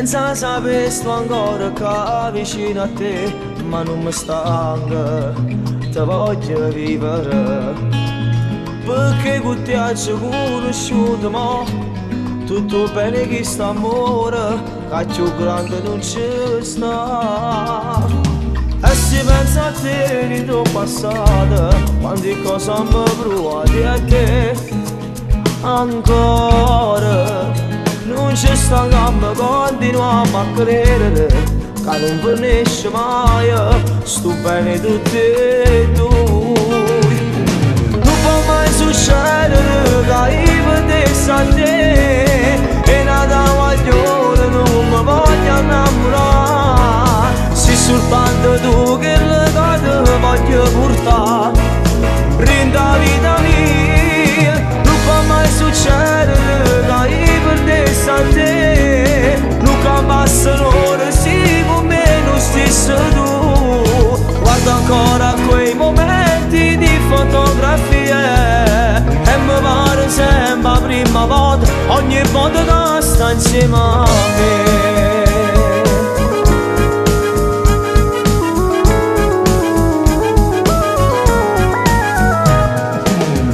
Senza sapere sto ancora qua vicino a te, ma non mi stanco, te voglio vivere. Perché con te ho conosciuto mo, tutto bene che sta amore, che più grande non ci sta. E se penso a te dentro passato, quante cose mi provate a te ancora. Non ci stancammo, continuiamo a credere che non finisce mai sto bene tutti e due. Non può mai succedere che io vedessi a te e nata guaglione non mi voglio innamorare. Se soltanto tu che le cose voglio portare rinda vita mia. Non può mai succedere che io perdessi a te. Non campasse un'ora se con me non stessi tu. Guardo ancora quei momenti di fotografie e mi pare sempre la prima volta, ogni volta che sta insieme a me.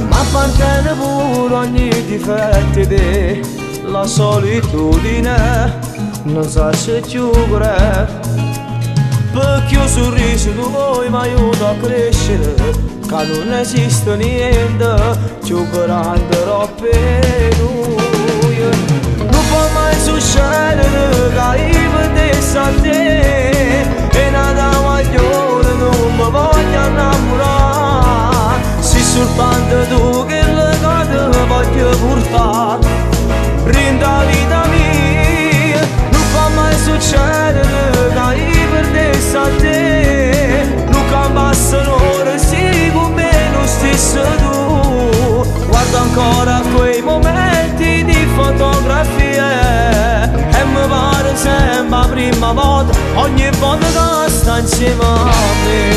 Ma appartiene pure ogni difetto della solitudine, non sa se chiudere, perché il sorriso tuo mi aiuta a crescere, che non esiste niente più grande per noi. Non può mai succedere che io vedessi a te e nata guaglione non mi voglio innamorare. Se soltanto tu che le cose voglio portare rinda vita mia. Non può mai succedere che io perdessi a te. Non campasse un'ora se con me non stessi tu. Guardo ancora quei momenti di fotografie e mi pare sempre la prima volta, ogni volta che sta insieme a me.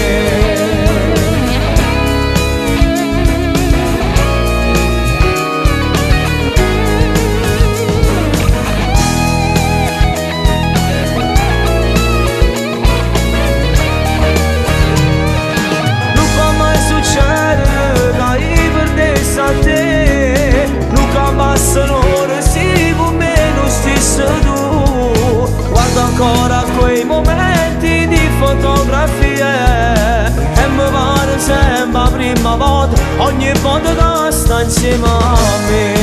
Non può mai succedere che io perdessi a te. Non campasse un'ora se con me non stessi tu. Guardo ancora quei momenti di fotografie e mi pare sempre la prima volta, ogni volta che sta insieme a me.